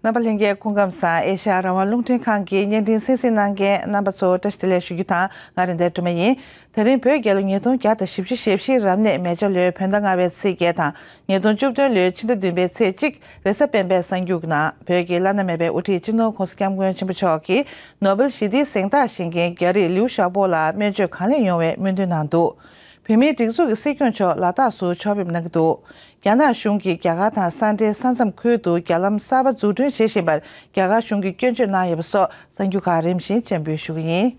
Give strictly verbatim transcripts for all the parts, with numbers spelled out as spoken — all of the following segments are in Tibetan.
རྣམ་པ་ལྷན་རྒྱས་སྐུ་ཁམས་བཟང་། ཨེ་ཤ་ཡ་རང་དབང་རླུང་འཕྲིན་ཁང་གི་བརྙན་འཕྲིན་གསན་གཟིགས་གནང་མཁན་རྣམ་པ་ཚོ་བཀྲ་ཤིས་བདེ་ལེགས་ཞུ་རྒྱུ་དང་། ང་རེད་མདའ་སྒྲོལ་མ་ཡིན། དེ་རིང་བོད་རྒྱལ་ལོ་ཉིས་སྟོང་བརྒྱ་དང་བཞི་བཅུ་ཞེ་བཞིའི་རབ་གནས་མེ་བྱ་ལོའི་བོད་ཟླ་ལྔ་པའི་ཚེས་བརྒྱད་དང་། ཉིས་སྟོང་བཅུ་བདུན་ལོའི་ཕྱི་ཟླ་བདུན་པའི་ཚེས་གཅིག་རེས་གཟའ་སྤེན་པའི་གསར་འགྱུར་གྱི་ནང་། བོད་ཀྱི་བླ་ན་མེད་པའི་དབུ་ཁྲིད་སྤྱི་ནོར་༸གོང་ས་༸སྐྱབས་མགོན་ཆེན་པོ་མཆོག་གིས་ནོ་བེལ་ཞི་བདེའི་གཟེངས་རྟགས་བཞེས་མཁན་རྒྱ་རིགས་ལིའུ་ཞའོ་པོ་ལ་སྨན་བཅོས་གང་ལེགས་ཡོང་བའི་སྨོན་འདུན་གནང་འདུག་བོད་མིའི་སྒྲིག་འཛུགས་ཀྱི་སྲིད་སྐྱོང་མཆོག་ལ་དྭགས་སུ་ཕྱོགས་ཕེབས་གནང་གི་འདུག་རྒྱ་ནག་གཞུང་གིས་རྒྱ་གར་དང་ས་འབྲེལ་ས་མཚམས་ཁུལ་དུ་རྒྱ་ལམ་གསར་པ་འཛུགས་སྐྲུན་བྱེད་བཞིན་པར་རྒྱ་གར་གཞུང་གིས་སྐྱོན་བརྗོད་གནང་ཡོད་པ་སོགས་གསར་འགྱུར་ཁག་རིམ་བཞིན་སྤྱན་འབུལ་ཞུ་གི་ཡིན།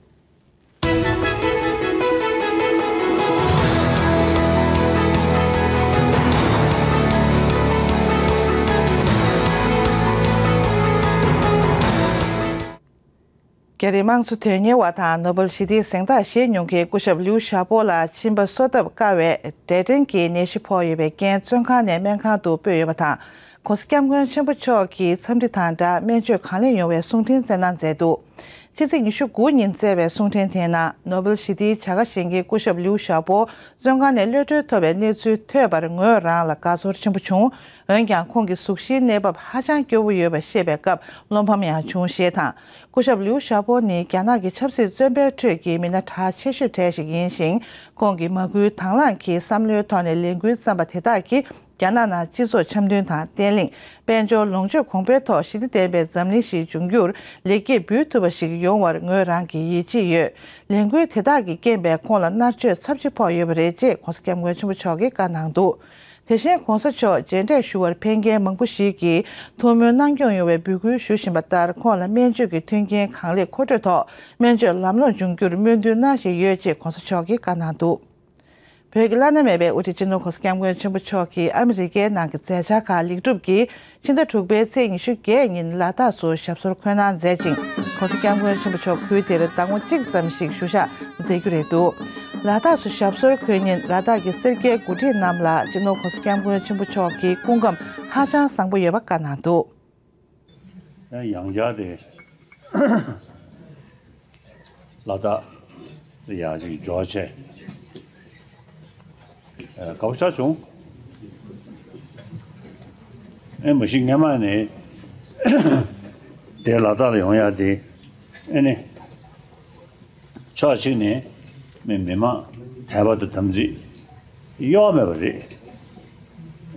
རྒྱ་རིགས་དམངས་གཙོ་དོན་གཉེར་བ་དང་ནོ་བེལ་ཞི་བདེའི་གཟེངས་རྟགས་བཞེས་མྱོང་མཁན་སྐུ་ཞབས་ལིའུ་ཞའོ་པོ་ལ་མཆིན་པ་གསོ་ཐབས་དཀའ་བའི་འབྲས་སྐྲན་གྱི་ནད་གཞི་ཕོག་ཡོད་པའི་རྐྱེན་བཙོན་ཁང་ནས་སྨན་ཁང་དུ་སྤོས་ཡོད་པ་དང་། ༸གོང་ས་༸སྐྱབས་མགོན་ཆེན་པོ་མཆོག་གིས་འཚམས་འདྲི་དང་སྦྲགས་སྨན་བཅོས་གང་ལེགས་ཡོང་བའི་གསུང་འཕྲིན་བསྩལ་གནང་མཛད་འདུག་ཕྱི་ཚེས་ཉི་ཤུ་དགུ་ཉིན་བསྩལ་བའི་གསུང་འཕྲིན་དེའི་ནང་། ནོ་བེལ་ཞི་བདེའི་བྱ་དགའ་བཞེས་མཁན་སྐུ་ཞབས་ལིའུ་ཞའོ་པོ་བཙོན་ཁང་ནས་གློད་གྲོལ་ཐོབ་པའི་གནས་ཚུལ་ཐོས་པར་ངོས་རང་ལ་དགའ་ཚོར་ཆེན་པོ་བྱུང་། འོན་ཀྱང་། ཁོང་གི་གཟུགས་གཞིའི་གནས་བབ་ཧ་ཅང་སྐྱོ་བོ་ཡོད་པ་ཤེས་པའི་སྐབས་བློ་ཕམ་ཡང་བྱུང་ཞེས་དང་། སྐུ་ཞབས་ལིའུ་ཞའོ་པོ་ནི་རྒྱ་ནག་གི་ཆབ་སྲིད་བཙོན་པའི་ཁྲོད་ཀྱི་མི་སྣ་གྲགས་ཆེ་ཤོས་གྲས་ཤིག་ཡིན་ཞིང་། ཁོང་གིས་མ་བསྐུལ་དང་བླངས་ཀྱིས་བསམ་བློའི་ཐོག་ནས་ལས་འགུལ་བརྩམས་པ་དེ་དག་གིས་རྒྱ་ནག་ནང་སྤྱི་ཚོགས་འཆམ་མཐུན་དང་བརྟན་ལྷིང་། དཔལ་འབྱོར་ལོངས་སྤྱོད་གོང་འཕེལ་ཐོག་ཞི་བདེ་ལྡན་པའི་འཛམ་གླིང་ཞིག་འབྱུང་རྒྱུར་ལེགས་སྐྱེས་འབུལ་ཐུབ་པ་ཞིག་ཡོང་བར་ངོས་རང་གིས་ཡིད་ཆེས་ཡོད། ལས་འགུལ་དེ་དག་གི་རྐྱེན་པས་ཁོང་ལ་མནར་གཅོད་ཚབས་ཆེ་ཕོག་ཡོད་པ་རེད་ཅེས་༸གོང་ས་༸སྐྱབས་མགོན་ཆེན་པོ་མཆོག་གིས་བཀའ་གནང་འདུག་དེ་བཞིན་༸གོང་ས་མཆོག་མཇལ་འཕྲད་ཞུ་བར་ཕེབས་མཁན་མང་པོ་ཞིག་གིས་ཐུགས་སྨོན་གནང་སྐྱོང་ཡོང་བའི་འབོད་སྐུལ་ཞུ་བཞིན་པ་ལྟར། ཁོང་ལ་སྨན་བཅོས་ཀྱི་མཐུན་རྐྱེན་གང་ལེགས་མཁོ་སྤྲོད་ཐོག་སྨན་བཅོས་ལམ་ལྷོང་འབྱུང་རྒྱུར་སྨོན་འདུན་གནང་བཞིན་ཡོད་ཅེས་༸གོང་ས་མཆོག་གིས་བཀའ་གནང་འདུག་བོད་ཀྱི་བླ་ན་མེད་པའི་དབུ་ཁྲིད་སྤྱི་ནོར་༸གོང་ས་༸སྐྱབས་མགོན་ཆེན་པོ་མཆོག་གིས་ཨ་མི་རི་ཀའི་ནང་གི་མཛད་འཆར་ཁག་ལེགས་གྲུབ་ཀྱིས། ཕྱི་ཟླ་དྲུག་པའི་ཚེས་ཉི་ཤུ་བརྒྱད་ཉིན་ལ་དྭགས་སུ་ཞབས་སོར་འཁོད་གནང་མཛད་ཅིང་། ༸གོང་ས་༸སྐྱབས་མགོན་ཆེན་པོ་མཆོག་ཁུལ་དེར་ཟླ་ངོ་གཅིག་ཙམ་ཞིག་བཞུགས་ཞག་མཛད་རྒྱུ་རེད་འདུག་ལ་དྭགས་སུ་ཞབས་སོར་འཁོད་ཉིན་ལ་དྭགས་ཀྱི་སེར་སྐྱའི་འགོ་ཁྲིད་རྣམས་ལ་སྤྱི་ནོར་༸གོང་ས་༸སྐྱབས་མགོན་ཆེན་པོ་མཆོག་གི་སྐུ་ཁམས་ཧ་ཅང་བཟང་པོ་ཡོད་པ་བཀའ་གནང་འདུག་ཡང་བསྐྱར་དེ་ལ་དྭགས་ཡར་ཅིག་འབྱོར་བྱས། ཨ། དགའ་པོ་ཆགས་བྱུང་། ཨེ་མ་གཞི་སྔས་མ་ནས་དེ་ལ་དྭགས་ལ་ཡོང་ཡག་དེ། ཨེ་ནི། ཕྱོགས་གཅིག་ནས་མི་མི་མང་དད་པ་དང་དམ་ཚིག་གཡོ་བ་མེད་པ་རེད།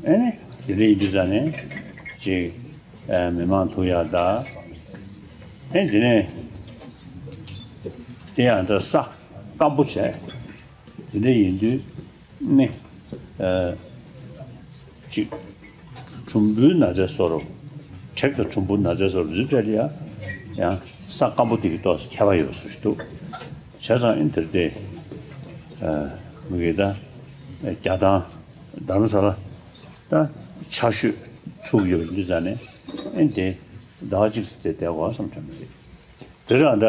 ཨེ་ནི་དེ་འདྲ་ཡིན་དུས་ཙང་ནས་ཅིག་ཨ། མི་མང་ཐུག་ཡག་དང་། ཨེ་དེ་ནས་དེ་ཡང་ད་ས་སྐམ་པོ་བྱས། དེ་འདྲ་ཡིན་དུས་ནི། ཨ། ཅིག་གྲུམ་བུའི་ན་ཚ་བཟོ་འདྲ། དྲེག་དང་གྲུམ་བུ་ན་ཚ་བཟོ་འདྲ་འཛུལ་བྲལ་ཡ། ཡང་ས་སྐམ་པོ་དེ་གི་ཏོག་ཙམ་ཁྱད་པར་ཡོད་པ་བཟོ་ཞིག་འདུག་བྱས་ཙང་ཨེ་འདིར་དེ། ཨ། མི་གི་ད་རྒྱ་ཐང་རྡ་རམ་ས་ལ་ད་ཆར་ཞོད་ཚུགས་ཡོད་པ་ཡིན་དུས་ཙང་ནས་ཨེ་འདི་ཟླ་བ་གཅིག་ཙམ་དེ་བསྡད་དགོས་བསམ་དྲན་པ་རེད། དེ་རང་ད།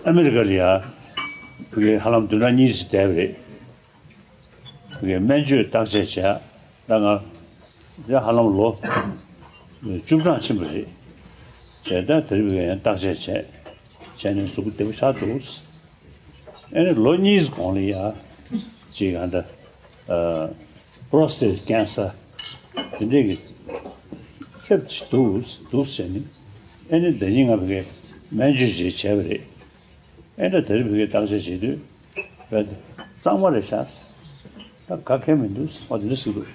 ཨ། ཨ་མི་རི་ཀ་ལ་ཡ་བོད་སྐད་ཧ་ལམ་བདུན་ཕྲག་གཉིས་ཙམ་བསྡད་པ་རེད། བོད་སྐད་སྨན་བཅོས་བརྟག་དཔྱད་བྱས། ད་ང་དེ་ཧ་ལམ་ལོ་བཅུ་གྲངས་ཕྱིན་པ་རེད། བྱས་ད་དེ་རིང་བོད་སྐད་ཡང་བརྟག་དཔྱད་བྱས། བྱས་ནས་གཟུགས་པོ་བདེ་པོ་ཆགས་འདུག་ཨེ་ནི་ལོ་གཉིས་གོང་ལ་ཡ་ཅིག་ང་ད། ཨ། པོ་རོ་སི་ཊེཊ་ཀེན་སར་དེ་འདྲས་ཀྱི་ཁྱབ་ཅིག་འདུག་འདུག་ཟེར་ནས། ཨེ་ནི་ཟླ་ཉིན་ང་བོད་སྐད་སྨན་བཅོས་ཅིག་བྱས་པ་རེད། ཨེ་ད་དེར་བོད་སྐད་བརྟག་དཔྱད་བྱེད་དུས་བོད་དེ་གཙང་མ་རེད་ཤག་ད་ག་གེ་མི་འདུག་ཨོ་དེ་འདྲ་ཟེར་གི་འདུག་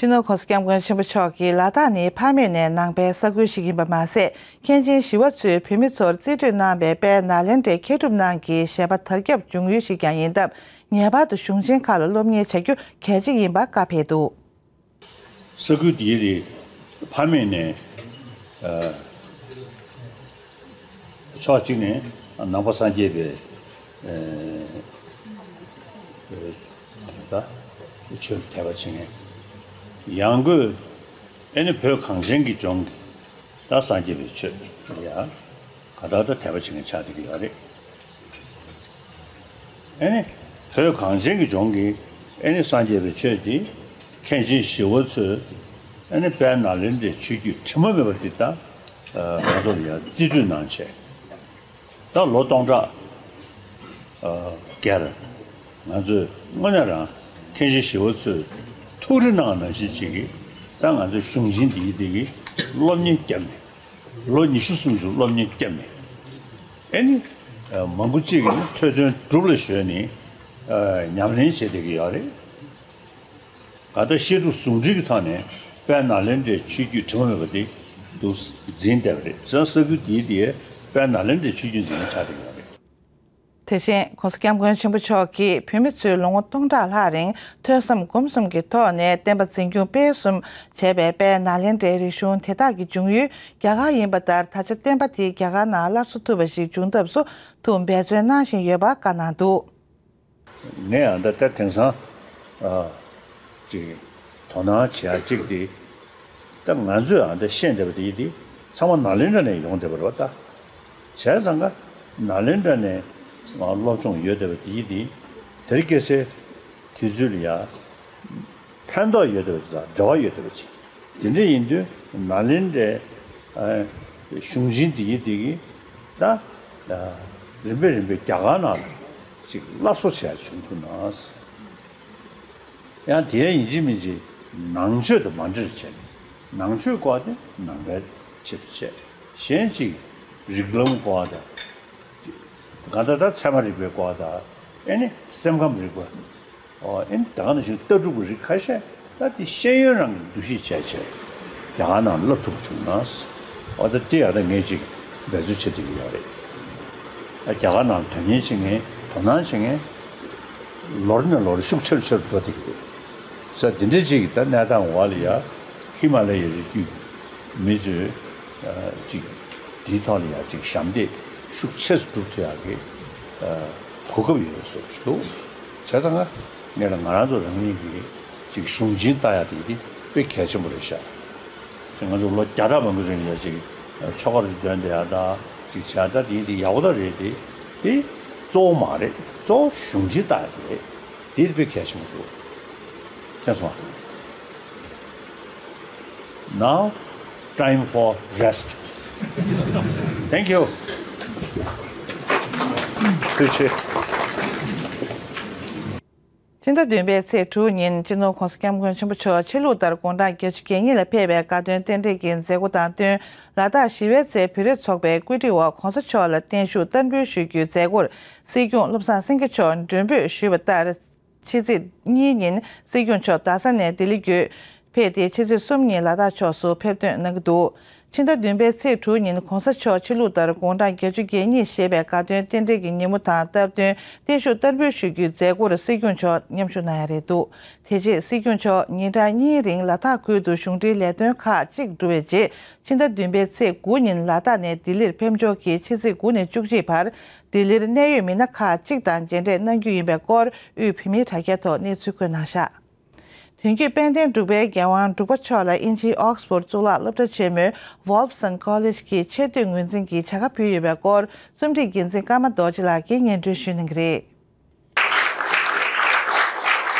སྤྱི་ནོར་༸གོང་ས་༸སྐྱབས་མགོན་ཆེན་པོ་མཆོག་གིས་ལ་དྭགས་ནི་ཕ་མེས་ནས་ནང་པའི་ས་ཁུལ་ཞིག་ཡིན་པ་མ་ཟད། མཁན་ཆེན་ཞི་བ་འཚོས་བོད་མི་ཚོར་རྩིས་སྤྲོད་གནང་བའི་དཔལ་ནཱ་ལེནྡྲའི་མཁས་གྲུབ་རྣམས་ཀྱི་བཞེད་པ་དར་ཁྱབ་འབྱུང་ཡུལ་ཞིག་ཀྱང་ཡིན་སྟབས། ངེས་པར་དུ་གཞུང་ཆེན་ཁག་ལ་སློབ་གཉེར་བྱ་རྒྱུ་གལ་ཆེ་ཡིན་པ་བཀའ་ཕེབས་འདུག་ས་ཁུལ་འདིའི་རིགས་ཕ་མེས་ནས། ཨ། ཕྱོགས་གཅིག་ནས་ནང་པ་སངས་རྒྱས་པའི། ཨ། ད་ཆོས་ལ་དད་པ་བྱེད་མཁན། ཡང་སྒོས་ཨེ་ནི་བོད་གངས་ཅན་གྱི་ལྗོངས་ཀྱི་ད་སངས་རྒྱས་པའི་ཆོས་ལ་ཡ་ག་ད་ད་དད་པ་བྱེད་མཁན་ཆགས་བསྡད་ཀྱི་ཡོད་རེད། ཨེ་ནི་བོད་གངས་ཅན་གྱི་ལྗོངས་ཀྱི་ཨེ་ནི་སངས་རྒྱས་པའི་ཆོས་འདི་མཁན་ཆེན་ཞི་བ་འཚོས་ཨེ་ནི་དཔལ་ནཱ་ལེནྡྲའི་ཆོས་བརྒྱུད་དྲི་མ་མེད་པ་འདི་ད་ང་ཚོ་ལ་ཡང་རྩིས་སྤྲོད་གནང་བྱས། ད་ལོ་སྟོང་ཕྲག་ཨ་བརྒྱར་ང་ཚོས་དངོས་གནས་རང་ མཁན་ཆེན་ཞི་བ་འཚོས་ཐུགས་རེ་གནང་ནང་བཞིན་ཅིག་གིས་ད་ང་ཚོའི་གཞུང་ཆེན་འདིའི་འདི་གི་སློབ་གཉེར་བརྒྱབ་ནས་ལོ་ཉི་ཤུ་སུམ་ཅུ་སློབ་གཉེར་བརྒྱབ་ནས། ཨེ་ནི། མང་པོ་གཅིག་གིས་ནི་ཐོས་དོན་སྒྲུབ་ལ་གཞོལ་ནས་ཉམས་ལེན་བྱེད་བསྡད་ཀྱི་ཡོད་རེད། ད་ལྟ་བཤད་སྒྲུབ་ཟུང་འབྲེལ་གྱི་ཐོག་ནས་དཔལ་ནཱ་ལེནྡྲའི་ཆོས་བརྒྱུད་དྲི་མ་མེད་པ་དེ་འདུག་འཛིན་བསྡད་པ་རེད། བྱས་ཙང་ས་ཁུལ་འདིའི་དེ་དཔལ་ནཱ་ལེནྡྲའི་ཆོས་བརྒྱུད་འཛིན་མཁན་ཆགས་བསྡད་ཡོད་རེད། དེ་བཞིན་༸གོང་ས་༸སྐྱབས་མགོན་ཆེན་པོ་མཆོག་གིས་བོད་མི་ཚོས་ལོ་ངོ་སྟོང་ཕྲག་ལྷག་རིང་ཐོས་བསམ་སྒོམ་གསུམ་གྱི་ཐོག་ནས་བསྟན་པ་འཛིན་སྐྱོང་སྤེལ་གསུམ་བྱས་པའི་དཔལ་ནཱ་ལེནྡྲའི་རིག་གཞུང་དེ་དག་གི་འབྱུང་ཡུལ་རྒྱ་གར་ཡིན་པ་ལྟར། ད་ཆ་བསྟན་པ་དེ་རྒྱ་གར་ནང་སླར་གསོ་ཐུབ་པ་ཞིག་འབྱུང་ཐབས་སུ་ཐུགས་འབད་བརྩོན་གནང་བཞིན་ཡོད་པ་བཀའ་གནང་འདུག། ངས་ཨ་ད་ལྟ་དེང་སང་ཨ་ཅིག་དོ་སྣང་བྱེད་ཡ་གཅིག་དེ། ད་ང་ཚོས་ཨ་ད་ཤེས་བསྡད་པ་དེ་དེ་ཚང་མ་ནཱ་ལེནྡྲ་ནས་ཡོང་བསྡད་པ་རེད་བ་ད། བྱས་ཙང་ཀ་ནཱ་ལེནྡྲ་ནས་སློབ་སྦྱོང་ཡོད་བསྡད་པ་དེ་དེ་དེར་སྐྱེས་སའི་དུས་ཚོད་ལ་ཡ་ཕན་ཐོགས་ཡོད་བསྡད་པ་ཅིག་དང་འབྲེལ་བ་ཡོད་བསྡད་པ་ཅིག། དེ་འདྲ་ཡིན་དུས་ནཱ་ལེནྡྲའི་ཨ་གཞུང་ཆེན་འདི་ཡི་འདི་གི་ད་རིམ་པས་རིམ་པས་རྒྱ་གར་ནང་ལ་ཅིག་སླར་གསོ་བྱས་བྱུང་ཐུབ་ན། ཡང་དེ་ཡིན་གཅིག་མིན་གཅིག་ནང་ཆོས་དང་མ་འབྲེལ་བྱས་ནས་ནང་ཆོས་སྐོར་དེ་ནང་པའི་ཆེད་དུ་བྱས། གཞན་གཅིག་རིགས་ལམ་སྐོར་དང་། གང་ལྟར་ད་ཚད་མ་རིག་པའི་སྐོར་དང་། ཨེ་ནི་སེམས་ཁམས་རིག་པ། ཨོ་ཨེ་ནི་ད་ག་ནང་བཞིན་ལྟ་གྲུབ་ཀྱི་རིགས་ཁ་ཤས་ད་དེ་ཤེས་ཡོན་རང་གི་འདུ་ཤེས་བྱས་བྱས་རྒྱ་གར་ནང་བསླབ་ཐུབ་པ་བྱུང་ན། ཨོ་ད་དེ་ཡང་ད་ངས་ཅིག་འབད་རྩོལ་བྱེད་བསྡད་ཀྱི་ཡོད་རེད། ཨ་རྒྱ་གར་ནང་དོན་གཉེར་བྱེད་མཁན་དོ་སྣང་བྱེད་མཁན་ལོ་རེ་ནས་ལོ་རེ་ཤུགས་ཆེ་རུ་ཆེ་རུ་འགྲོ་བསྡད་ཀྱི་རེད། ས་དེ་འདྲ་ཅིག་གི་ད་གནས་སྟངས་འོག་ལ་ཡ་ཧི་མ་ལ་ཡའི་རི་རྒྱུད་མི་ཚོས་ཅིག་དེའི་ཐོག་ལ་ཡ་ཅིག་ཞབས་འདེགས་ཤུགས་ཆེ་རུ་སྒྲུབ་ཐུབ་ཡག་གི་གོ་སྐབས་ཡོད་པའི་བཟོ་ཞིག་འདུག། བྱས་ཙང་ང་ངས་ལ་ང་རང་ཚོ་རང་ཉིད་ཀྱི་ཅིག་གཞུང་ཆེན་ལྟ་ཡག་དེ་དེ་དཔེ་གལ་ཆེན་པོ་རེད་ཤག། ཅིག་ང་ཚོ་ལོ་བརྒྱ་ཕྲག་མང་པོ་རིང་ལ་ཅིག་ཆོ་ག་རུ་འདོན་བསྡད་ཡག་དང་ཅིག་བྱས་ད་དེ་དེ་ཡག་པོ་ད་རེད་དེ། དེ་གཙོ་བོ་མ་རེད། གཙོ་བོ་གཞུང་ཆེན་ལྟ་ཡག་དེ་རེད། དེ་དཔེ་གལ་ཆེན་པོ་འདུག། མཁྱེན་སོང་ང་། Now time for rest. Thank you. ཐུགས་རྗེ་ཆེ། ཕྱི་ཟླ་བདུན་པའི་ཚེས་དྲུག་ཉིན་སྤྱི་ནོར་༸གོང་ས་༸སྐྱབས་མགོན་ཆེན་པོ་མཆོག་ཆོས་ལུགས་ལྟར་དགུང་གྲངས་བརྒྱད་ཅུ་གྱ་གཉིས་ལ་ཕེབས་པའི་དགའ་སྟོན་རྟེན་འབྲེལ་གྱི་མཛད་སྒོ་དང་བསྟུན། ལ་དྭགས་ཞི་བའི་རྩེའི་བོད་རིགས་ཚོགས་པའི་བཀོད་སྒྲིག་འོག་༸གོང་ས་མཆོག་ལ་བརྟན་བཞུགས་བསྟར་འབུལ་ཞུ་རྒྱུའི་མཛད་སྒོར་སྲིད་སྐྱོང་བློ་བཟང་སེང་གེ་མཆོག་མགྲོན་འབོད་ཞུས་པ་ལྟར། ཕྱི་ཚེས་གཉིས་ཉིན་སྲིད་སྐྱོང་མཆོག་རྡ་ས་ནས་ལྡི་ལི་བརྒྱུད་ཕེབས་ཏེ་ཕྱི་ཚེས་གསུམ་ཉིན་ལ་དྭགས་ཕྱོགས་སུ་ཕེབས་ཐོན་གནང་གི་འདུག། ཕྱི་ཟླ་བདུན་པའི་ཚེས་དྲུག་ཉིན་༸གོང་ས་མཆོག་ཆོས་ལུགས་ལྟར་དགུང་གྲངས་བརྒྱད་ཅུ་གྱ་གཉིས་བཞེས་པའི་དགའ་སྟོན་རྟེན་འབྲེལ་གྱི་ཉིན་མོ་དང་སྟབས་བསྟུན་བརྟན་བཞུགས་བསྟར་འབུལ་ཞུ་རྒྱུའི་མཛད་སྒོར་སྲིད་སྐྱོང་མཆོག་མཉམ་ཞུགས་གནང་ཡ་རེད་འདུག། དེ་རྗེས་སྲིད་སྐྱོང་མཆོག་ཉིན་གྲངས་གཉིས་རིང་ལ་དྭགས་ཁུལ་དུ་གཞུང་འབྲེལ་ལས་དོན་ཁག་ཅིག་གྲུབ་པའི་རྗེས་ཕྱི་ཟླ་བདུན་པའི་ཚེས་དགུ་ཉིན་ལ་དྭགས་ནས་ལྡི་ལིར་ཕེབས་འབྱོར་གྱིས་ཕྱི་ཚེས་དགུ་ནས་བཅུ་གཅིག་བར་ལྡི་ལིར་གནད་ཡོད་མི་སྣ་ཁག་ཅིག་དང་མཇལ་འཕྲད་གནང་རྒྱུ་ཡིན་པའི་སྐོར་དབུས་བོད་མིའི་དྲ་རྒྱའི་ཐོག་གནས་ཚུལ་བཀོད་གནང་བཞག། དོན་བརྒྱུད་དཔལ་ལྡན་འབྲུག་པའི་རྒྱལ་དབང་འབྲུག་པ་མཆོག་ལ་དབྱིན་ཇིའི་ཨོག་སི་ཕོར་གཙུག་ལག་སློབ་གྲྭ་ཆེན་མོའི་Wolfson College གྱི་ཆེ་བསྟོད་ངོས་འཛིན་གྱི་བྱ་དགའ་ཕུལ་ཡོད་པའི་སྐོར་རྩོམ་སྒྲིག་འགན་འཛིན་ཀརྨ་རྡོ་རྗེ་ལགས་ཀྱིས་སྙན་སྒྲོན་ཞུ་གནང་གི་རེད།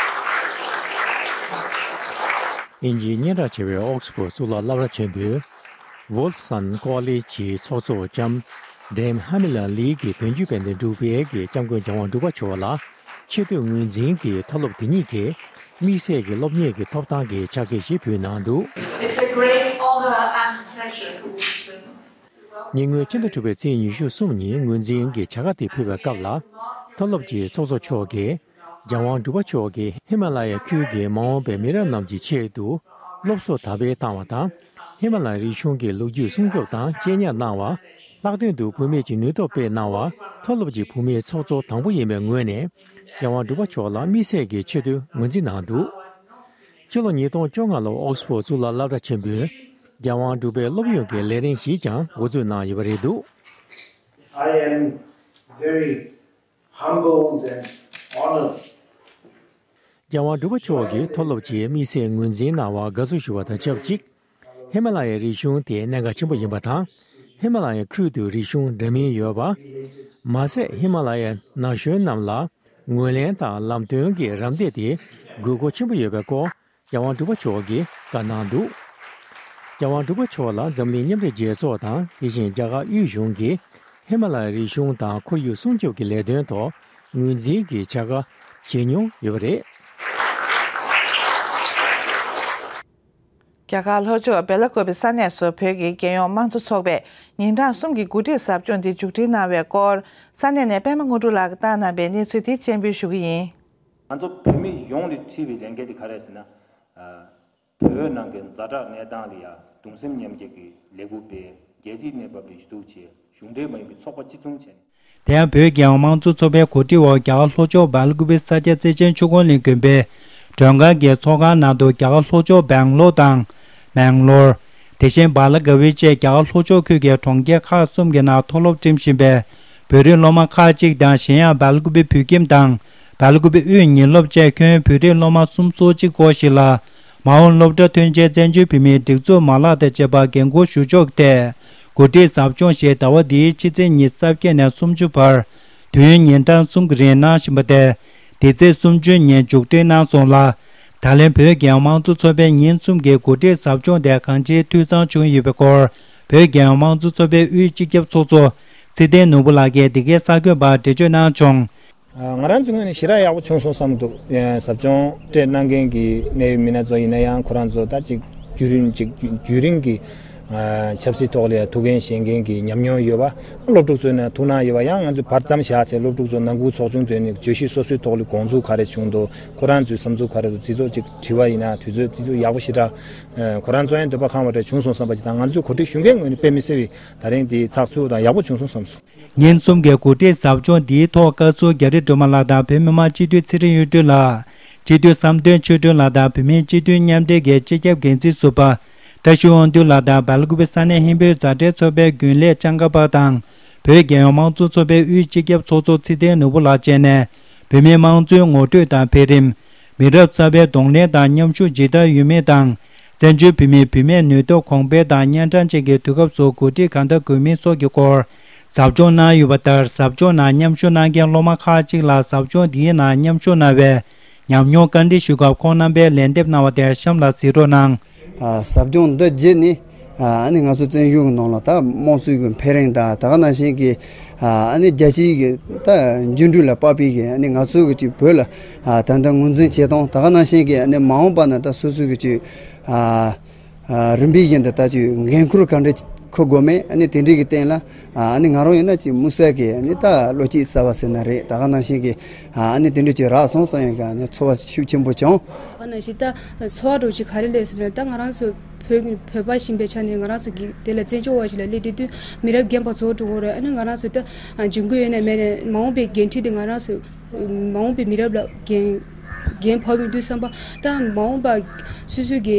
དབྱིན་ཇིའི་སྙན་གྲགས་ཆེ་བའི་ཨོག་སི་ཕོར་གཙུག་ལག་སློབ་གྲྭ་ཆེན་པོའི་Wolfson College གྱི་ཚོགས་གཙོ་ལྕམ་Dame Hamilla Lee གྱིས་དོན་བརྒྱུད་དཔལ་ལྡན་འབྲུག་པའི་གི་སྐྱབས་མགོན་རྒྱལ་དབང་འབྲུག་པ་མཆོག་ལ་ཆེ་བསྟོད་ངོས་འཛིན་གྱི་མཐོ་སློབ་དེ་ཉིད་ཀྱི་དམིགས་བསལ་གྱི་སློབ་གཉེར་གྱི་ཐོབ་ཐང་གི་ཕྱག་འཁྱེར་ཞིག་ཕུལ་གནང་འདུག། It's a great honor and pleasure for Wolfson. ཉེ་སྔོན་ཕྱི་ཟླ་དྲུག་པའི་ཚེས་ཉི་ཤུ་གསུམ་ཉིན་ངོས་འཛིན་གྱི་བྱ་དགའ་དེ་ཕུལ་བའི་སྐབས་ལ། མཐོ་སློབ་ཀྱི་ཚོགས་གཙོ་མཆོག་གིས་རྒྱལ་དབང་འབྲུག་པ་མཆོག་གིས་ཧི་མ་ལ་ཡའི་ཁུལ་གྱི་མ་འོངས་པའི་མི་རབས་རྣམས་ཀྱི་ཆེད་དུ་སློབ་གསོ་དར་སྤེལ་བཏང་བ་དང་། ཧི་མ་ལ་ཡའི་རིག་གཞུང་གི་ལོ་རྒྱུས་སྲུང་སྐྱོབ་དང་གཅེས་ཉར་གནང་བ། ལྷག་དོན་དུ་བུད་མེད་ཀྱི་ནུས་སྟོབས་སྤེལ་གནང་བ། མཐོ་སློབ་ཀྱི་བུད་མེད་ཚོགས་གཙོ་དང་པོ་ཡིན་པའི་ངོས་ནས་རྒྱལ་དབང་འབྲུག་པ་མཆོག་ལ་དམིགས་བསལ་གྱི་ཆེ་བསྟོད་ངོས་འཛིན་གནང་འདུག། ཕྱི་ལོ་ཉིས་སྟོང་བཅོ་ལྔ་ལོར་ཨོག་སི་ཕོར་གཙུག་ལག་སློབ་གྲྭ་ཆེན་པོས་རྒྱལ་དབང་འབྲུག་པའི་སློབ་ཡོན་གྱི་ལས་རིམ་ཞིག་ཀྱང་འགོ་འཛུགས་གནང་ཡོད་པ་རེད་འདུག། I am very humbled and honored. རྒྱལ་དབང་འབྲུག་པ་མཆོག་གིས་མཐོ་སློབ་ཀྱིས་དམིགས་བསལ་ངོས་འཛིན་གནང་བར་དགའ་བསུ་ཞུ་བ་དང་ཆབས་ཅིག། ཧི་མ་ལ་ཡའི་རིག་གཞུང་དེ་གནད་འགག་ཆེན་པོ་ཡིན་པ་དང་། ཧི་མ་ལ་ཡའི་ཁུལ་དུ་རིག་གཞུང་འདྲ་མིན་ཡོད་པ། མ་ཟད་ཧི་མ་ལ་ཡའི་ན་གཞོན་རྣམས་ལ་ངོས་ལེན་དང་ལམ་སྟོན་གྱི་རམ་འདེགས་དེ་དགོས་མཁོ་ཆེན་པོ་ཡོད་པའི་སྐོར་རྒྱལ་དབང་འབྲུག་པ་མཆོག་གིས་བཀའ་གནང་འདུག། རྒྱལ་དབང་འབྲུག་པ་མཆོག་ལ་འཛམ་གླིང་མཉམ་འབྲེལ་རྒྱལ་ཚོགས་དང་དེ་བཞིན་རྒྱ་གར་དབུས་གཞུང་གིས་ཧི་མ་ལ་ཡའི་རིག་གཞུང་དང་ཁོར་ཡུག་སྲུང་སྐྱོབ་ཀྱི་ལས་དོན་ཐོག་ངོས་འཛིན་གྱི་བྱ་དགའ་བཞེས་མྱོང་ཡོད་པ་རེད། རྒྱ་གར་ལྷོ་ཕྱོགས་སྦེ་ལ་ཀུ་པེ་ས་གནས་སུ་བོད་ཀྱི་རྒྱལ་ཡོངས་དམངས་གཙོ་ཚོགས་པས་ཉིན་གྲངས་གསུམ་གྱི་འགོ་ཁྲིད་ཟབ་སྦྱོང་འདི་མཇུག་སྒྲིལ་གནང་བའི་སྐོར། ས་གནས་ནས་པད་མ་དངོས་གྲུབ་ལགས་ཀྱིས་བཏང་གནང་བའི་གནས་ཚུལ་འདི་སྤྱན་འབུལ་ཞུ་གི་ཡིན། ང་ཚོ་བོད་མི་ཡོངས་ལ་འཁྲི་བའི་ལས་འགན་དེ་ག་རེ་ཟེར་ན། ཨ། བོད་ནང་གི་ཛ་དྲག་གནས་སྟངས་ལ་ཡང་གདུང་སེམས་མཉམ་སྐྱེད་ཀྱི་ལས་འགུལ་སྤེལ། རྒྱལ་སྤྱིའི་གནས་བབ་ལ་ཞུ་གཏུག་བྱས། གཞུང་འབྲེལ་མ་ཡིན་པའི་ཚོགས་པ་གཅིག་མཚུངས་བྱས་ནས། དེ་ཡང་བོད་རྒྱལ་ཡོངས་དམངས་གཙོ་ཚོགས་པའི་གོ་སྒྲིག་འོག་རྒྱ་གར་ལྷོ་ཕྱོགས་སྦེལ་ཀུ་པེ་ས་སྐྱ་བརྩེ་ཆེན་ཆོས་འཁོར་གླིང་དགོན་པའི་མགྲོན་ཁང་གི་ཚོགས་ཁང་ནང་དུ་རྒྱ་གར་ལྷོ་ཕྱོགས་སྦེང་ལོར་དང་མེང་ལོར། དེ་བཞིན་སྦ་ལ་ག་བི་བཅས་རྒྱ་གར་ལྷོ་ཕྱོགས་ཁུལ་གྱི་གྲོང་ཁྱེར་ཁག་གསུམ་གྱི་ནང་མཐོ་སློབ་འགྲིམ་བཞིན་པའི་བོད་རིགས་སློབ་མ་ཁག་ཅིག་དང་། གཞན་ཡང་སྦེལ་ཀུ་པེ་བོད་ཁྱིམ་དང་སྦེལ་ཀུ་པེ་དབུས་ཉིན་སློབ་བཅས་ཁྱོན་བོད་རིགས་སློབ་མ་སུམ་ཅུ་སོ་གཅིག་སྐོར་ཞིག་ལ། མ་འོངས་སློབ་གྲྭ་ཐོན་རྗེས་བཙན་བྱོལ་བོད་མིའི་སྒྲིག་འཛུགས་མ་ལག་དང་བཅས་པ་འགན་འཁུར་ཞུ་ཕྱོགས་ཐད་འགོ་ཁྲིད་ཟབ་སྦྱོང་ཞེས་ཟླ་བ་འདིའི་ཕྱི་ཚེས་ཉི་ཤུ་རྩ་བརྒྱད་ནས་སུམ་ཅུ་བར་དུས་ཡུན་ཉིན་གྲངས་གསུམ་གྱི་རིང་གནང་བཞིན་པ་སྟེ། འདི་ཚེས་སུམ་ཅུ་ཉིན་མཇུག་སྒྲིལ་གནང་སོང་ལ། ད་ལན་བོད་རྒྱལ་ཡོངས་དམངས་གཙོ་ཚོགས་པས་ཉིན་གསུམ་གྱི་འགོ་ཁྲིད་ཟབ་སྦྱོང་དེ་གང་ཅིའི་འཐུས་ཚང་བྱུང་ཡོད་པའི་སྐོར། བོད་རྒྱལ་ཡོངས་དམངས་གཙོ་ཚོགས་པའི་དབུས་སྤྱི་ཁྱབ་ཚོགས་གཙོ་ཚེ་བརྟན་ནོར་བུ་ལགས་ཀྱིས་འདི་གའི་གསར་འགོད་པར་འགྲེལ་བརྗོད་གནང་བྱུང་། ང་རང་ཚོའི་ངོས་ནས་ཞེ་དྲག་ཡག་པོ་བྱུང་སོང་བསམ་འདུག་ཟབ་སྦྱོང་སྤྲད་གནང་མཁན་གྱི་གནད་ཡོད་མི་སྣ་ཚོ་ཡིན་ན་ཡང་། ཁོ་རང་ཚོ་ད་ཅིག་བརྒྱུད་རིམ་ཅིག་བརྒྱུད་རིམ་གྱི་ཆབ་སྲིད་ཐོག་ལ་ཡང་ཐུགས་འགན་བཞེས་མཁན་གྱི་ཉམས་མྱོང་ཡོད་པ། སློབ་ཕྲུག་ཚོའི་ནང་ཐུགས་སྣང་ཡོད་པ། ཡང་ང་ཚོས་བར་མཚམས་བཞག་བྱས་སློབ་ཕྲུག་ཚོ་ནང་ཁུལ་ཚོགས་ཆུང་བཏོན་ནས་བརྗོད་གཞི་སོ་སོའི་ཐོག་ལ་དགོངས་ཚུལ་ག་རེ་བྱུང་འདུག་ཁོ་རང་ཚོའི་བསམ་ཚུལ་ག་རེ་འདུག་དེ་ཚོ་ཅིག་དྲི་བ་ཡིན་ན། དུས་ཚོད་དེ་ཚོ་ཡག་པོ་ཞེ་དྲག་ཁོ་རང་ཚོ་ཡང་འདོད་པ་ཁེངས་པ་འདྲ་བྱུང་སོང་བསམ་པ་ཅིག་དང་། ང་ཚོའི་གོ་སྒྲིག་ཞུ་མཁན་ངོས་ནས་དཔེ་མི་སྲིད་པའི་ད་རིང་འདིའི་ཚགས་ཚུད་དང་ཡག་པོ་བྱུང་སོང་བསམ་སོང་། ཉིན་གསུམ་གྱི་གོ་སྒྲིག་ཟབ་སྦྱོང་འདིའི་ཐོག་བཀའ་ཟུར་རྒྱ་རི་སྒྲོལ་མ་ལགས་དང་བོད་མི་མང་སྤྱི་འཐུས་ཚེ་རིང་གཡུ་སྒྲོན་ལགས། སྤྱི་འཐུས་བསམ་གཏན་ཆོས་སྒྲོན་ལགས་དང་བོད་མིའི་སྤྱི་འཐུས་མཉམ་འབྲེལ་གྱི་སྤྱི་ཁྱབ་འགན་འཛིན་ཟུར་པ་བཀྲ་ཤིས་དབང་འདུས་ལགས་དང་། སྦེལ་ཀུ་པེ་ས་གནས་ཧིན་བོད་མཛའ་འབྲེལ་ཚོགས་པའི་རྒྱུན་ལས་ལྕམ་ཀ་པ་དང་། བོད་རྒྱལ་ཡོངས་དམངས་གཙོ་ཚོགས་པའི་དབུས་སྤྱི་ཁྱབ་ཚོགས་གཙོ་ཚེ་བརྟན་ནོར་བུ་ལགས་བཅས་ནས། བོད་མིའི་དམངས་གཙོའི་ངོ་སྤྲོད་དང་འཕེལ་རིམ། མི་རབས་གསར་པའི་གདོང་ལེན་དང་མཉམ་ཞུགས་ཇི་ལྟར་ཡོད་མེད་དང་། བཙན་བྱོལ་བོད་མིའི་བུད་མེད་ནུས་སྟོབས་གོང་འཕེལ་དང་གཉན་འཕྲང་ཅན་གྱི་དུས་སྐབས་སུ་འགོ་ཁྲིད་གང་འདྲ་དགོས་མིན་སོགས་ཀྱི་སྐོར་ཟབ་སྦྱོང་གནང་ཡོད་པ་ལྟར། ཟབ་སྦྱོང་ནང་མཉམ་ཞུགས་གནང་མཁན་སློབ་མ་ཁག་ཅིག་ལ་ཟབ་སྦྱོང་འདིའི་ནང་མཉམ་ཞུགས་གནང་བའི་ཉམས་མྱོང་བཀའ་འདྲི་ཞུ་སྐབས། ཁོང་རྣམ་པས་ལན་འདེབས་གནང་བ་དེ་གཤམ་ལ་གཟིགས་རོགས་གནང་། ཨ། ཟབ་སྦྱོང་འདི་བརྒྱུད་ནས། ཨ་ནི་ང་ཚོ་བཙན་བྱོལ་གྱི་ནང་ལ་ད་དམངས་གཙོའི་གི་འཕེལ་རིམ་དང་། ད་ག་ནང་བཞིན་གྱི་ཨ་ནི་རྒྱལ་སྤྱིའི་གི་ད་འགྱུར་འགྲོས་ལ་དཔག་པའི་གི་ཨ་ནི་ང་ཚོའི་གི་ཅིག་བོད་ལ་ཨ་ད་ལྟ་ངོས་འཛིན་བྱེད་སྟངས། ད་ག་ནང་བཞིན་གྱི་ཨ་ནི་མ་འོངས་པ་ན་ད་སོ་སོའི་གི་ཅིག་ཨ་ཨ་རིམ་པས་བཞིན་དུ་ད་ཅིག་འགན་ཁུར་ག་འདྲ་འཁུར་དགོས་མིན། ཨ་ནི་དེ་འདྲའི་གི་སྟེང་ལ་ཨ་ནི་ང་རང་ཡིན་ན་ཅིག་དམིགས་བསལ་གྱི་ཨ་ནི་ད་བློ་སྐྱེད་གསར་བ་ཟེར་ན་རེད། ད་ག་ནང་བཞིན་གྱི་ཨ་ནི་དེ་འདྲ་ཅིག་རག་སོང་བསམ་ཡང་གི་ཨ་ནི་ཚོར་བ་ཤུགས་ཆེན་པོ་བྱུང་། ཨ་ནང་བཞིན་ད་ཚོར་བ་འདྲ་ཅིག་ག་རེ་སླེབས་ཟེར་ན། ད་ང་རང་ཚོ་བོད་བོད་པ་ཡིན་པའི་ཆ་ནས་ང་རང་ཚོ་གི་དེ་ལ་བཙན་བྱོལ་བ་ཞིག་ལ་སླེབས་དུས་དུས་མི་རབས་རྒན་པ་ཚོ་འགྲོ་གི་རེད། ཨ་ནི་ང་རང་ཚོ་ད་འཇོན་གི་ཡོད་ན་མེད་ན་མ་འོངས་པའི་འགན་འཁྲི་དེ་ང་རང་ཚོ་མ་འོངས་པའི་མི་རབས་ལ་འགན་འགན་བབས་ཡོང་དུས་ཙམ་པ། ད་མ་འོངས་པ་སོ་སོའི་གི་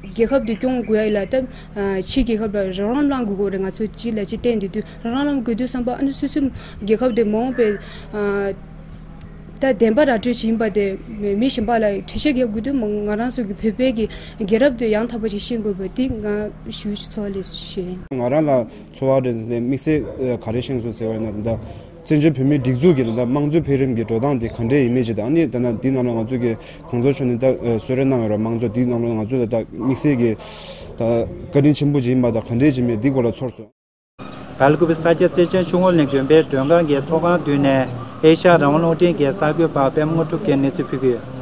རྒྱལ་ཁབ་དེ་སྐྱོང་དགོས་ཡ་ཡིན་ལ། ད་ཕྱིའི་རྒྱལ་ཁབ་ལ་རོགས་རམ་གནང་དགོས་ཀྱི་རེད། ང་ཚོ་སྤྱི་ལ་སྤྱི་བསྟན་དེ་དུས་རོགས་རམ་གནང་དགོས་དུས་ཙམ་པ། ཨ་ནི་སོ་སོའི་རྒྱལ་ཁབ་དེ་མ་འོངས་པའི་ད་བདེན་པ་ར་སྤྲོད་བྱེད་ཡིན་པ་དེ་མི་གཞན་པ་ལ་འགྲེལ་བཤད་རྒྱག་དགོས་དུས། ང་རང་ཚོ་གི་བོད་པའི་གི་རྒྱལ་རབས་དེ་ཡང་དག་པ་ཅིག་ཤེས་དགོས་པ་དེ་ང་ཞུ་ཚོར་བ་ལས་ཤེས། ང་རང་ལ་ཚོར་བ་རེད་ཟེར་ནས་དམིགས་བསལ་ག་རེ་ཤེས་སོང་ཟེར་བ་ཡིན་ན། ད་བཙན་བྱོལ་བོད་མིའི་སྒྲིག་འཛུགས་ཀྱི་ད་དམངས་གཙོའི་འཕེལ་རིམ་གྱི་འགྲོ་སྟངས་དེ་ག་འདྲས་ཡིན་མིན་ཅིག་དང་། ཨ་ནི་ད་ན་འདི་ནང་ལ་ང་ཚོ་གི་གོང་ས་མཆོག་ནས་ད་གསོལ་རས་གནང་ཡོད་ར། དམངས་གཙོ་འདིའི་ནང་ལ་ང་ཚོ་ལ་ད་དམིགས་བསལ་གྱི་ད་བཀའ་དྲིན་ཆེན་པོ་ཅིག་ཡིན་པ་དང་ག་འདྲས་ཅིག་མེད་འདིའི་སྐོར་ལ་ཚོར་སོང་། སྦེལ་ཀུ་པེ་ས་སྐྱ་བརྩེ་ཆེན་ཆོས་འཁོར་གླིང་དགོན་པའི་མགྲོན་ཁང་གི་ཚོགས་ཁང་མདུན་ནས་ཨེ་ཤ་ཡ་རང་དབང་རླུང་འཕྲིན་གྱི་གསར་འགོད་པ་པད་མ་དངོས་གྲུབ་ཀྱིས་གནས་ཚུལ་ཕུལ་གྱི་ཡོད།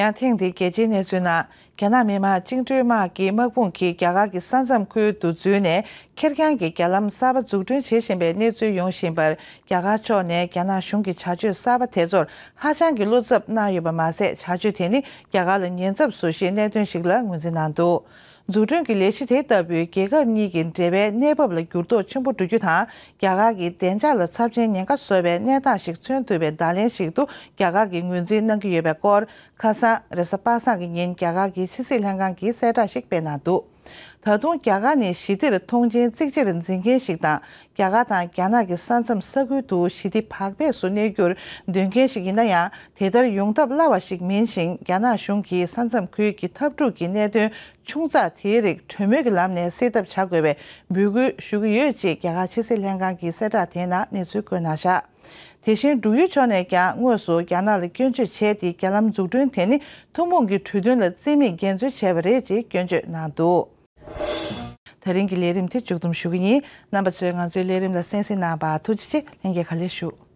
ཡང་ཐེངས་འདིའི་རྒྱལ་སྤྱིའི་གནས་ཚུལ་ནང་། རྒྱ་ནག་མི་དམངས་བཅིངས་འགྲོལ་དམག་གི་དམག་དཔུང་གིས་རྒྱ་གར་གྱི་ས་མཚམས་ཁུལ་དུ་འཛུལ་ནས། ཁེར་རྐྱང་གི་རྒྱ་ལམ་གསར་པ་འཛུགས་སྐྲུན་བྱེད་བཞིན་པའི་གནས་ཚུལ་ཡོང་བཞིན་པར། རྒྱ་གར་ཕྱོགས་ནས་རྒྱ་ནག་གཞུང་གི་བྱ་སྤྱོད་གསར་པ་དེ་ཚོར་ཧ་ཅང་གི་བློ་འཚབ་གནང་ཡོད་པ་མ་ཟད། བྱ་སྤྱོད་དེ་ནི་རྒྱ་གར་ལ་ཉེན་ཚབས་བཟོ་གཞིའི་གནད་དོན་ཞིག་ལ་ངོས་འཛིན་གནང་འདུག་འཛུགས་སྐྲུན་གྱི་ལས་གཞི་དེ་ལྟ་བུས་རྒྱལ་ཁབ་གཉིས་ཀྱི་འབྲེལ་བའི་གནས་བབ་ལ་འགྱུར་ལྡོག་ཆེན་པོ་འགྲོ་རྒྱུ་དང་། རྒྱ་གར་གྱི་བདེ་འཇགས་ལ་ཚབས་ཆེན་ཉེན་ཁ་བཟོ་བའི་གནས་སྟངས་ཤིག་མཚོན་ཐུབ་པའི་བརྡ་ལན་ཞིག་ཏུ་རྒྱ་གར་གྱིས་ངོས་འཛིན་གནང་གི་ཡོད་པའི་སྐོར། ཁ་སང་རེས་གཟའ་པ་སངས་ཀྱི་ཉིན་རྒྱ་གར་གྱི་ཕྱི་སྲིད་ལྷན་ཁང་གིས་གསལ་བསྒྲགས་ཤིག་སྤེལ་གནང་འདུག་ད་དུང་རྒྱ་གར་ནི་ཞི་བདེར་མཐོང་ཆེན་གཙིགས་ཆེར་འཛིན་མཁན་ཞིག་དང་། རྒྱ་གར་དང་རྒྱ་ནག་གི་ས་མཚམས་ས་ཁུལ་དུ་ཞི་བདེ་བག་ཕེབས་སུ་གནས་རྒྱུར་འདོད་མཁན་ཞིག་ཡིན་ན་ཡང་། དེ་ལྟར་ཡོང་ཐབས་སླ་བ་ཞིག་མིན་ཞིང་། རྒྱ་ནག་གཞུང་གིས་ས་མཚམས་ཁུལ་གྱི་འཐབ་འཁྲུག་གི་གནད་དོན་ཆུང་ཙག་དེའི་རིགས་གྲོས་མོལ་གྱི་ལམ་ནས་སེལ་ཐབས་བྱ་དགོས་པའི་འབོད་སྐུལ་ཞུ་གི་ཡོད་ཅེས་རྒྱ་གར་ཕྱི་སྲིད་ལྷན་ཁང་གི་གསལ་བསྒྲགས་དེའི་ནང་གནས་ཚུལ་བཀོད་གནང་བཞག་དེ་བཞིན་འབྲུག་ཡུལ་ཕྱོགས་ནས་ཀྱང་དངོས་སུ་རྒྱ་ནག་ལ་སྐྱོན་བརྗོད་བྱས་ཏེ། རྒྱ་ལམ་འཛུགས་སྐྲུན་དེ་ནི་ཐུན་མོང་གི་གྲོས་མཐུན་ལ་རྩིས་མེད་འགལ་འཛོལ་བྱས་པ་རེད་ཅེས་སྐྱོན་བརྗོད་གནང་འདུག་ད་རིང་གི་ལས་རིམ་དེ་མཇུག་བསྡོམས་ཞུ་གི་ཡིན། རྣམ་པ་ཚོས་ང་ཚོའི་ལས་རིམ་ལ་གསན་གཟིགས་གནང་བར་ཐུགས་རྗེ་ཆེ། ལྷན་རྒྱས་བཀའ་དྲིན་ཆེ།